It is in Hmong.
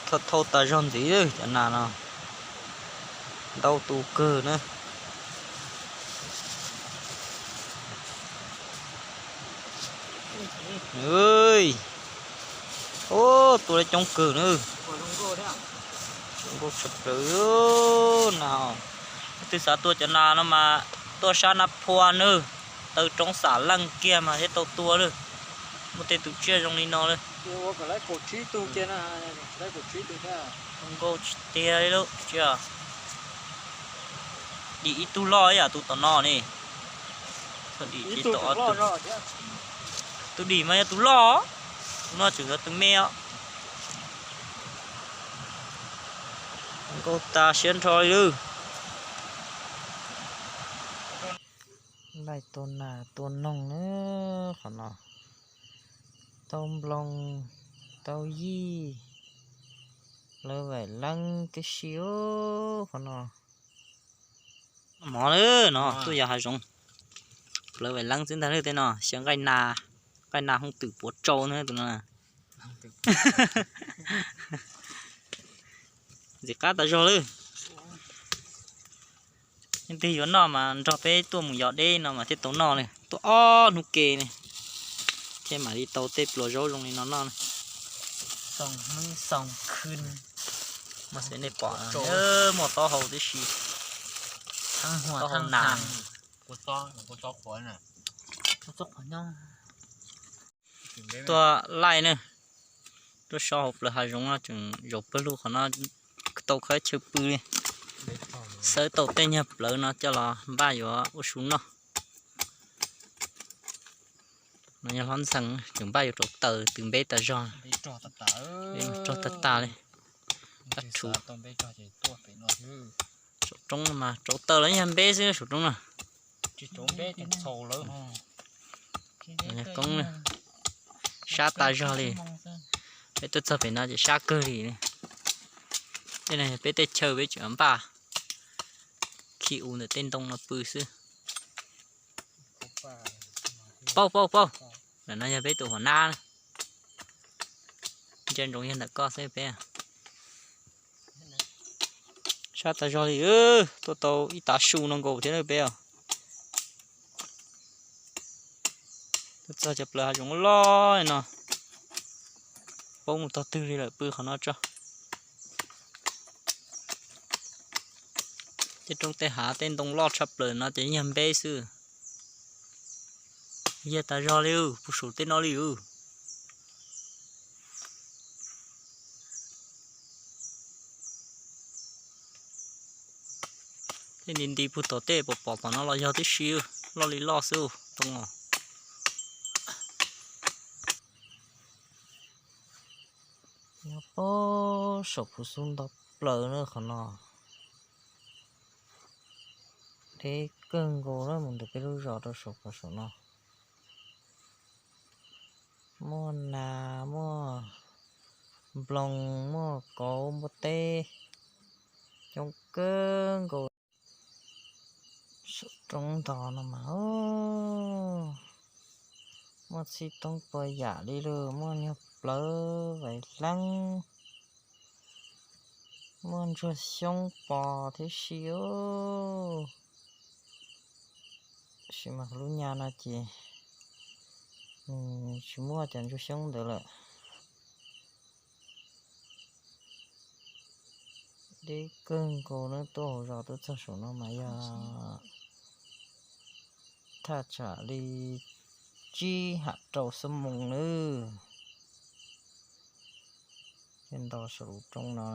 Thau thau tas zog ntxiv cov nas no, ntau tus kawg na. Ua, tua li coob kawg na. Zoo nkauj tshaj plaws na. Twb xav tua cov nas no mas tuaj sab Nab Phua na, taw roob xam leej kiag mas thiaj tau tua lawm. Muaj tej tus tsiaj zoo li no lawm. Zoo nkauj tiag li lawm. Dim ib tug loj ib yam tus tom no ne. Dim tsis tau ob tug. Tus dim mas yog tus loj, tus no tseem yog tus me os. Nkauj tas siab nrho li lawm. Laij tua nas tua noog na qhov no. Tau nploos, tau yij, plawv vaim leeb tib si qhov no. Mov lawm no tuaj yos hav zoov. Plawv vaim leeb xwb ntag lawm tej no, xyaw nqaij nas, nqaij nas hooj twm puav tsau na tus no. Ntxim qab tas zog lawm. Leej twg yuav noj mas nrog peb tuaj mus yos deb no mas thiaj tau noj li, tuaj ob hnub ke li thiaj mam li tau tej pluas zaub zoo li no noj. Mas xwb nej pom muaj taub hau tib si, taub hau nas. Tuaj laij na, tuaj so hauv plawv hav zoov no tseem zaum pawg lug qhov no tau khawb chaw pw li. Xawb tau tej nyuag plawv no coj los npaj yuav ua su noj. No yog hlob ntxhee tseem npaj yuav rauv taws twb npeb tas zog, rog tag tas li. Saum roob mas rauv taws los yog npeb xwb saum roob no. Koob sab tas zog li. Peb tuaj txog pem no ces sab kawg li. Tej no yog peb tej chaw peb tseem npaj khi u ntawm tej ntoo no pw xwb. Pauj, pauj, pauj. Ntawm no yog peb tus hua nab. Ntsia ntsoov yog ntawm koj xwb peb. Sab tas zog li, tuaj tau ib tav su no nkaus thiab peb os. Tuaj txog cov plawv hav zoov loj no, paub mus tog twg li lawm pw qhov no tso. Tej roob tej hav tej ntoo loj tshaj plaws no ces yog npeb xwb. Yog tas zog li, pug saum tej no li. Tej nti nti pug tom tej pom pom tom no los yog tib si, loj li loj xwb ntoo os. Nyob pem saum phuv xub nto plaws na qhov no. Deb kawg nkaus na, mus ntawm peb lub zos rau saum qhov saum no. Muaj nas, muaj nploos, muaj kauv, npua teb, coob kawg nkaus. Saum roob ntod no mas muaj txhij toob puas yam li lawm, muaj nyuag plawv vais leeb, muaj ntsuag xyoob pos thiab si. Tab sis mas lub nyab no ces nws tsis muaj cov ntsuag xyoob ntawd lawm. Deb kawg nkaus na, tuaj hauv zos tuaj txog saum no mas yog thaj tsam li tsib ham rau xuab moos nawb. Thiaj nto saum lub roob no.